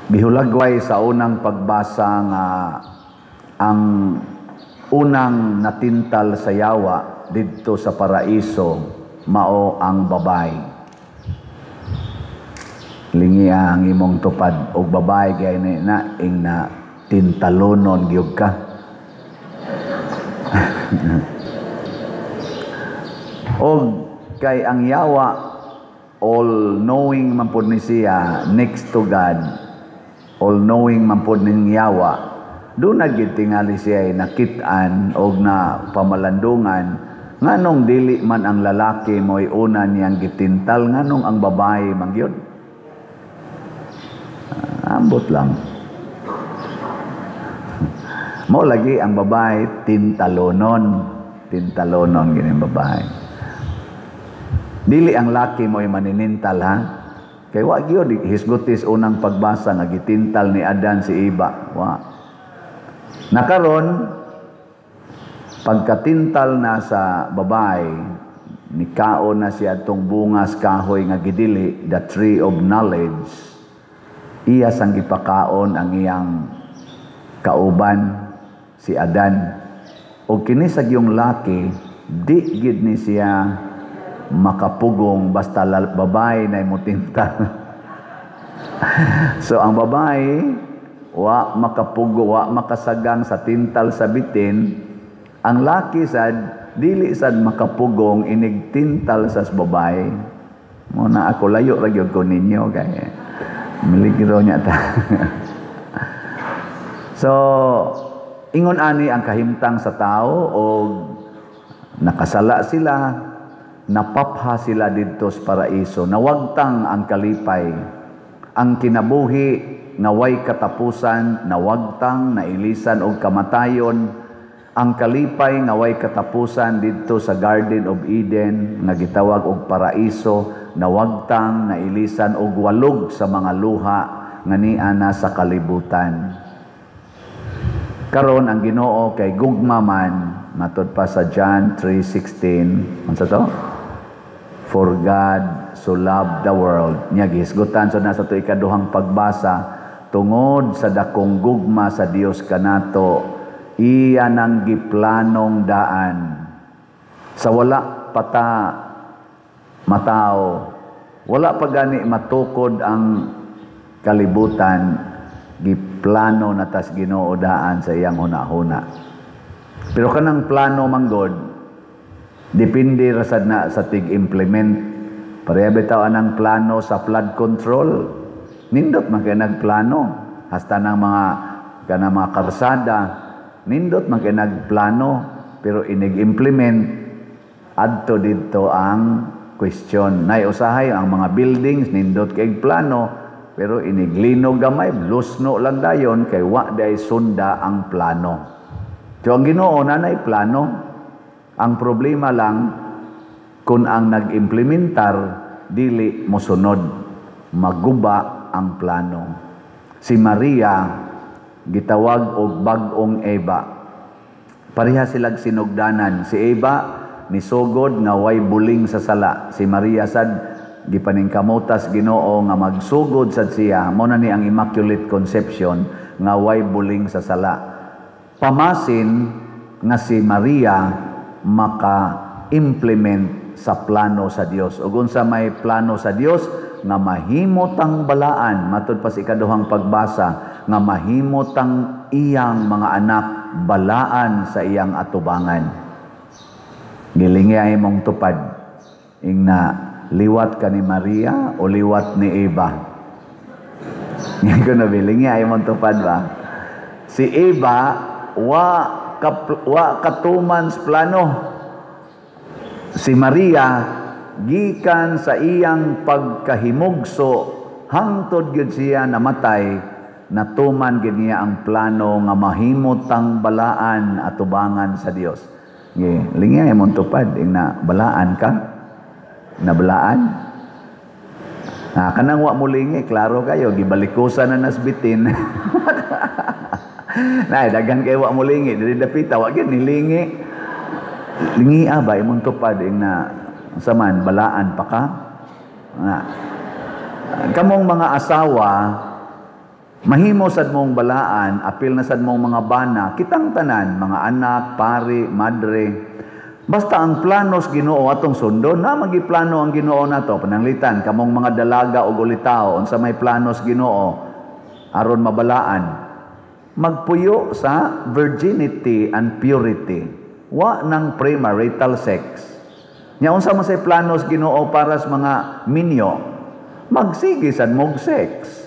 Gihulagway sa unang pagbasa nga ang unang natintal sa yawa didto sa paraiso mao ang babay. Lingia ang imong tupad og babae kay ni na ing na tintalonon gyud ka. Og kay ang yawa all knowing man pud ni siya, next to God, all knowing man pud ning yawa. Doon na gyud tingali siya ay nakit-an og na pamalandungan, nganong dili man ang lalaki mo'y una niyang gitintal, nganong ang babae man gyud? Ambot lang. Mo lagi ang babae tintalonon, tintalonon gini babae. Dili ang laki mo'y maninintal, ha. Kay wa gyud hisgutis unang pagbasa nga gitintal ni Adan si Eva. Wa. Nakaron pagkatintal na sa babae, nikaon na siya atong bungas kahoy nga gidili, the tree of knowledge. Iya sang gipakaon ang iyang kauban si Adan. Og kini sa giyong laki, di gid ni siya makapugong basta babae na imutintal. So ang babae wa makapugo, wa makasagang sa tintal sa bitin. Ang laki sad dili sad makapugong inig tintal sa babae. Mo na ako layo ra gyud ko ninyo kay miligro niya ta. So ingon ani ang kahimtang sa tao, og nakasala sila, napapha sila didto sa paraiso, nawagtang ang kalipay, ang kinabuhi nga way katapusan, nawagtang, nailisan og kamatayon. Ang kalipay nga way katapusan didto sa Garden of Eden nga gitawag og paraiso, nawagtang, nailisan og walog sa mga luha nga niana sa kalibutan. Karon ang Ginoo kay gugma man, matud pa sa John 3:16, unsa to? For God so loved the world. Nya gihisgutan so nasa to ikaduhang pagbasa, tungod sa dakong gugma sa Dios kanato, iya nang giplanong daan. Sa wala pata matao, wala pa gani matukod ang kalibutan, giplano na tas Ginoo daan sa iyang hunahuna. Pero kanang plano manggod, depende ra sad na sa tig-implement. Pareha bitaw anang plano sa flood control. Nindot man kay nagplano hasta ng mga kanang mga karsada, nindot man kay nagplano, pero inig-implement adto didto ang question. Nay usahay ang mga buildings nindot kay plano, pero iniglinog gamay, lusno lang dayon kay wa day sunda ang plano. So ang Ginoo nanay plano. Ang problema lang kung ang nag-implementar dili mosunod, maguba ang plano. Si Maria gitawag og bag-ong Eva. Pareha silag sinugdanan. Si Eva nisugod nga way buling sa sala. Si Maria sad gipaningkamutas Ginoo nga magsugod sad siya. Mao na ni ang Immaculate Conception nga way buling sa sala. Pamasin nga si Maria maka-implement sa plano sa Dios. Ug unsa may plano sa Dios? Nga mahimotang balaan, matud pa sa ikaduhang pagbasa, nga mahimotang iyang mga anak balaan sa iyang atubangan. Gilingi ay mong tupad ingna liwat ka ni Maria o liwat ni Eva. Nga ko nabilingi ay mong tupad ba? Si Eva wa katuman sa plano. Si Maria gikan sa iyang pagkahimugso hangtod gyud siya namatay, natuman gyud niya ang plano nga mahimutang balaan atubangan sa Dios. Ngi lingi ay mong tupad ingna balaan ka, nabalaan. Na kanang wa mo lingi, klaro kayo gibalikusan na nasbitin. Nay daghan kay wa mo lingi diri dapita wa gyud nilingi. Lingi ba imong tupad ingna unsa man balaan pa ka? Na. Kamong mga asawa Mahimo sad mong balaan, apil na sad mong mga bana, kitang tanan, mga anak, pari, madre. Basta ang planos Ginoo atong sundon, na magiplano ang Ginoo nato. Pananglitan kamong mga dalaga og ulitawo, unsa may planos Ginoo aron mabalaan? Magpuyo sa virginity and purity. Wa nang premarital sex. Nya unsa man say planos Ginoo para sa mga minyo? Magsige sad mog sex.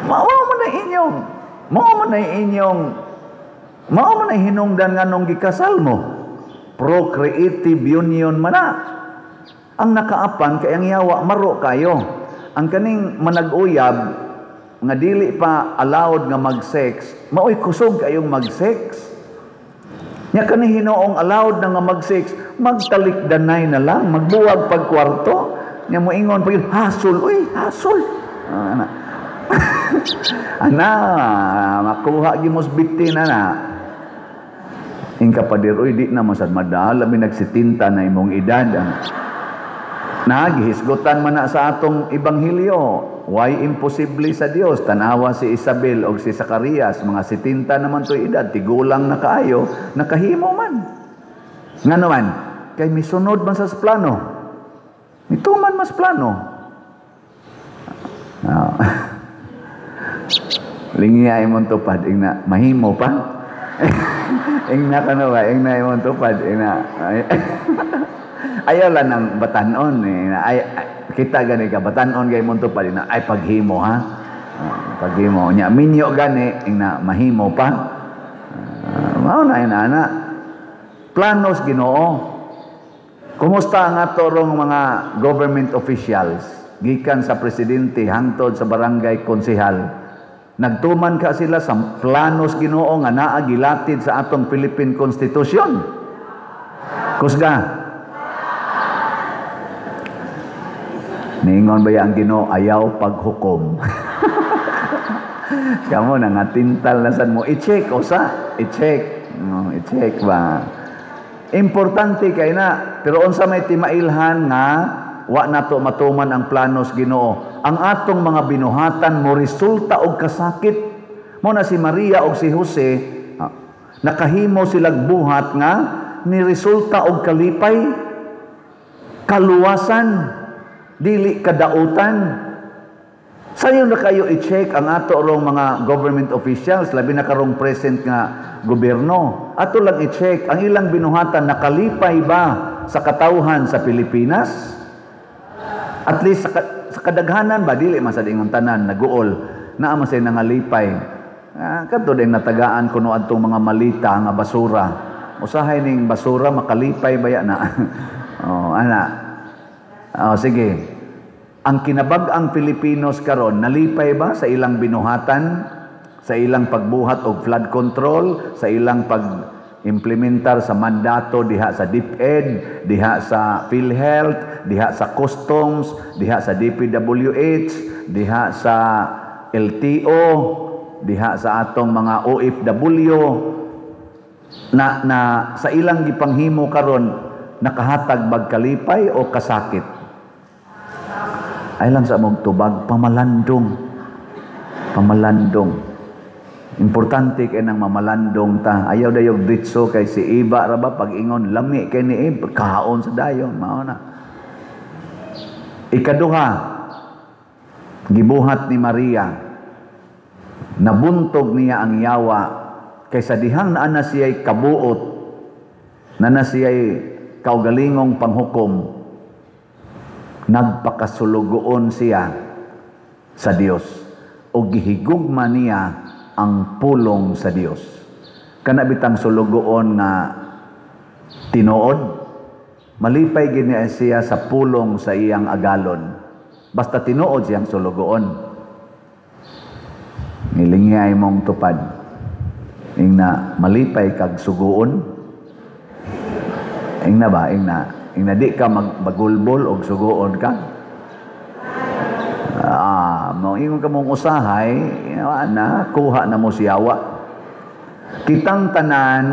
Mao man na hinungdan nganong gikasal mo. Procreative union man na. Ang nakaapan kay ang yawa maro kayo. Ang kaning manag-uyab nga dili pa allowed nga mag-sex, maoy kusog kayong mag-sex. Nya kani hinoong allowed na nga mag-sex, magtalikdanay na lang, magbuwag pag kwarto. Nya moingon pag hasol, uy, hasol. Ana. Ana, makuha gyud mo bitin ana. Ingka pader, uy, di na masad madala, mi nagsitinta na imong edad. Nagihisgutan man na sa atong ebanghelyo. Why imposible sa Dios? Tanawa si Isabel og si Zacarias, mga 70 naman to edad, tigulang na kaayo, nakahimo man. Ngano man? Kay misunod man sa plano. Mituman mas plano. Lingi imong tupad, ingna mahimo pa. Ingna ka na ba? Ingna imong tupad, ingna. Ayaw lang ng batanon eh. Ay, kita gani ka batanon kay imong tupad, ingna ay paghimo ha. Paghimo nya minyo gani, ingna mahimo pa. Mao na ina ana. Planos Ginoo. Kumusta ang ato rong mga government officials gikan sa presidente hangtod sa barangay konsehal? Nagtuman ka sila sa planos Ginoo nga naa gilatid sa atong Philippine Constitution? Kusga. Niingon ba ang Ginoo ayaw paghukom? Kamo na nga tintal na sad mo i-check usa, i-check. No, i-check ba? Importante kay na, pero unsa may timailhan nga wa nato matuman ang planos Ginoo. Ang atong mga binuhatan mo resulta og kasakit. Mo na si Maria og si Jose nakahimo silag buhat nga ni resulta og kalipay, kaluwasan, dili kadautan. Sayo na kayo i-check ang ato rong mga government officials, labi na karong present nga gobyerno. Ato lang i-check ang ilang binuhatan, nakalipay ba sa katawhan sa Pilipinas? At least sa kadaghanan ba, dili man sad ingon tanan naguol, naa man say nangalipay. Kadto din natagaan kuno adtong mga malita nga basura. Usahay ning basura makalipay baya na. Oh, ana. Oh, sige. Ang kinabag-ang Pilipinos karon nalipay ba sa ilang binuhatan, sa ilang pagbuhat og flood control, sa ilang pag-implementar sa mandato diha sa DepEd, diha sa PhilHealth, diha sa Customs, diha sa DPWH, diha sa LTO, diha sa atong mga OFW, na sa ilang gipanghimo karon nakahatag bag kalipay o kasakit? Ay lang sa mong tubag, pamalandong. Pamalandong. Importante kay nang mamalandong ta. Ayaw dayog ditso kay si Iba ra ba pag-ingon lami kay ni Iba, kaon sa dayon, mao na. Ikaduha, gibuhat ni Maria, nabuntog niya ang yawa kay sa dihang naa na siya'y kabuot, na na siya'y kaugalingong panghukom, nagpakasulugoon siya sa Dios o gihigugma niya ang pulong sa Dios. Kana bitang sulugoon nga tinuod, malipay gid niya siya sa pulong sa iyang agalon. Basta tinuod siyang sulugoon. Nilingay mong tupad. Ingna malipay kag suguon. Ingna ba? Ingna. Ingna di ka magbagulbol og suguon ka. Mo ingon ka mong usahay, na kuha na mo siyawa. Kitang tanan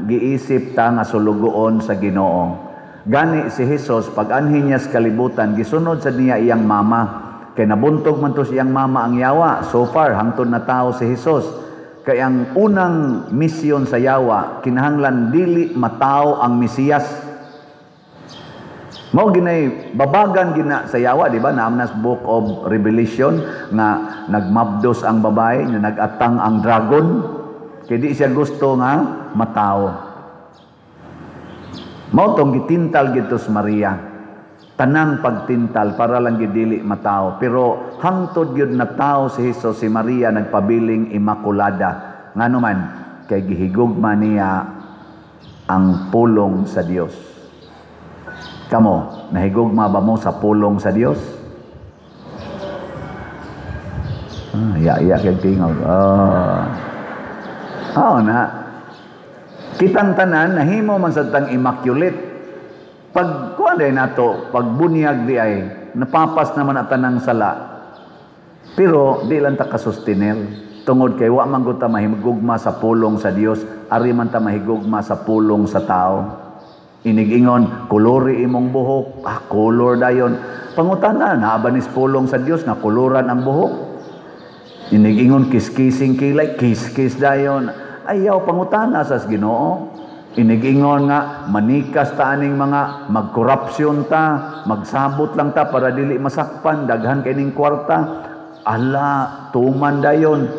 giisip ta nga sulugoon sa Ginoo. Gani si Jesus pag anhin niya sa kalibutan, gisunod sa niya iyang mama. Kay nabuntog man to siyang mama ang yawa. So far, hangtod na tao si Jesus. Kay ang unang misyon sa yawa, kinahanglan dili matao ang Mesiyas. Mao ginay babagan gina sa yawa, di ba? Naam nas Book of Revelation nga nagmabdos ang babae, nga nagatang ang dragon. Kay di siya gusto nga matao. Mao tong gitintal gito sa Maria. Tanang pagtintal para lang gidili matao. Pero hangtod gyud na tao si Jesus, si Maria nagpabiling Immaculada. Ngano man, kay gihigugma niya ang pulong sa Dios. Kamo, nahigugma ba mo sa pulong sa Dios? Ah, iya kay tingog. Oh. Oh, na. Kitang tanan nahimo man sa tang immaculate. Pag kuan day nato, pag bunyag di ay napapas naman at tanang sala. Pero di lang ta kasustiner tungod kay wa man gud ta mahigugma sa pulong sa Dios, ari man ta mahigugma sa pulong sa tao. Inigingon, kolori imong buhok, ah, color dayon. Pangutana, naa ba nis pulong sa Dios nga koloran ang buhok? Inigingon, kiskising kilay, kiskis dayon. Ayaw pangutana sa Ginoo. Inigingon nga manikas ta aning mga magkorupsyon ta, magsabot lang ta para dili masakpan, daghan kay ning kwarta. Ala, tuman dayon.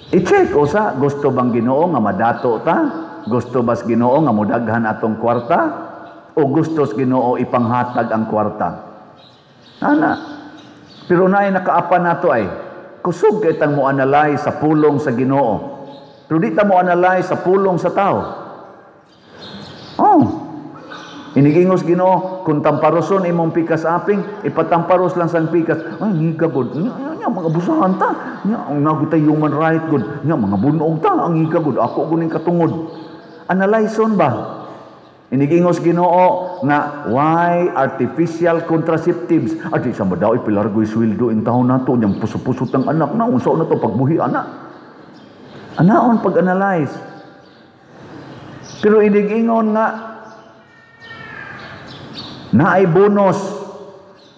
I-check usa, gusto bang Ginoo nga madato ta? Gusto bas Ginoo nga modaghan atong kwarta? O gusto sa Ginoo ipanghatag ang kwarta? Ana. Pero naay nakaapan nato ay kusog kay tang mo analyze sa pulong sa Ginoo. Pero di ta mo analyze sa pulong sa tao. Oh. Inigingos Ginoo, kung tamparoson imong pikas aping, ipatamparos lang sang pikas. Ay, ngiga gud. Nya mga busahan ta. Nya ang nagutay human right gud. Nya mga bunog ta, ang ngiga gud. Ako guning katungod. Analyson ba? Inigingos Ginoo nga why artificial contraceptives? Adi sa madaw ipilargoy sweldo in taon nato, nyang puso-puso tang anak na unsa na to pagbuhi ana. Anaon pag-analyze. Pero inigingon nga naay bonus,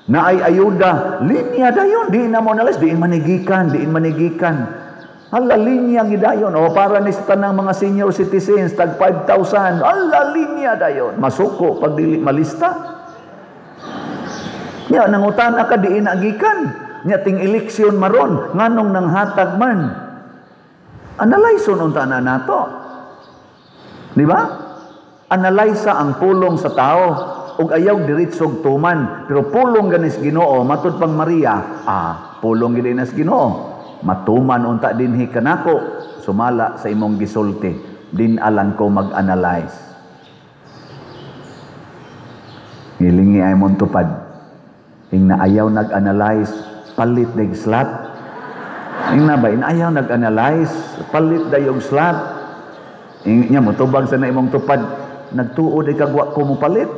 naay ayuda, linya dayon, di na mo analyze, diin manigikan, diin manigikan. Hala, linya gidayon. O para ni sa tanang mga senior citizens, tag 5,000. Hala, linya dayon. Masuko pag dili malista. Nya, nangutana ka, diin agikan. Nya, ting eleksyon maron, nganong nanghatag man. Analyze unta na nato. Di ba? Analyze ang pulong sa tao ug ayaw diretsog tuman. Pero pulong ganis Ginoo, matud pang Maria, ah, pulong gid nas Ginoo. Matuman unta dinhi kanako, sumala sa imong gisulti, din alang ko mag-analyze. Ngilingi ay mong tupad. Ing na ayaw nag-analyze, palit dag slot. Ing na ba, ing ayaw nag-analyze, palit dayog slot. Ing nya motubag sa na imong tupad, nagtuod ay kagwa ko mo palit.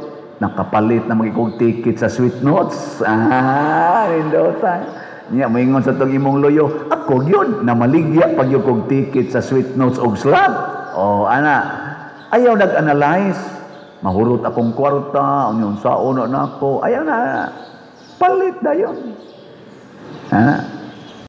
Nakapalit na magikog ticket sa Sweet Notes. Ah, nindota. Nya moingon sa tong imong loyo, ako gyud namaligya pag gyud kog ticket sa Sweet Notes og slot. Oh, ana. Ayaw nag-analyze. Mahurot akong kwarta, ang saon na nako. Ayaw na. Palit dayon. Ana.